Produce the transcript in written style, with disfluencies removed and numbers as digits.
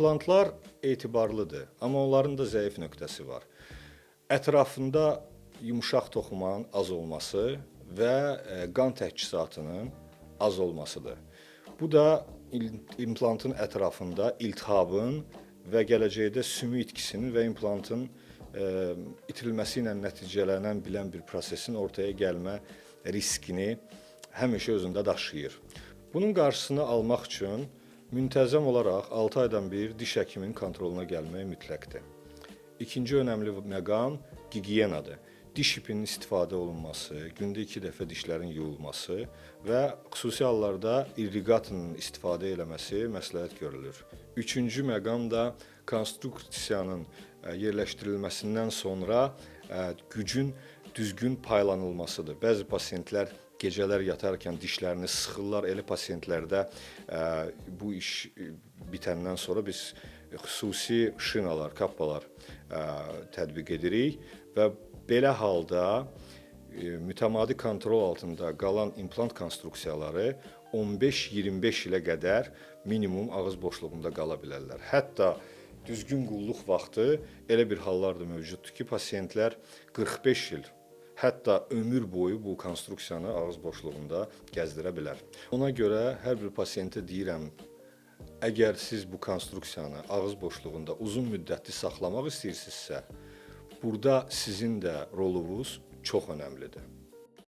İmplantlar etibarlıdır, amma onların da zəif nöqtəsi var. Ətrafında yumşaq toxumanın az olması və qan təchizatının az olmasıdır. Bu da implantın ətrafında iltihabın və gələcəkdə sümük itkisinin və implantın itirilməsi ilə nəticələnən bilən bir prosesin ortaya gəlmə riskini həmişə özündə daşıyır. Bunun qarşısını almaq üçün müntəzəm olaraq 6 aydan bir diş həkiminin kontroluna gəlmək mütləqdir. İkinci önəmli məqam gigiyenadır. Diş ipinin istifadə olunması, gündə 2 dəfə dişlərin yuyulması və xüsusi hallarda irriqatorun istifadə eləməsi məsləhət görülür. Üçüncü məqam da konstruksiyanın yerləşdirilməsindən sonra gücün düzgün paylanılmasıdır. Bəzi pasientlər gecələr yatarkən dişlərini sıxırlar. Elə pasientlərdə bu iş bitəndən sonra biz xüsusi şinalar, kappalar tətbiq edirik və belə halda mütəmadi kontrol altında qalan implant konstruksiyaları 15-25 ilə qədər minimum ağız boşluğunda qala bilərlər. Hətta düzgün qulluq vaxtı elə bir hallar da mövcuddur ki, pasientlər 45 il, hətta ömür boyu bu konstruksiyanı ağız boşluğunda gəzdirə bilər. Ona görə hər bir pasientə deyirəm, əgər siz bu konstruksiyanı ağız boşluğunda uzun müddətli saxlamaq istəyirsinizsə, burada sizin də rolunuz çox önəmlidir.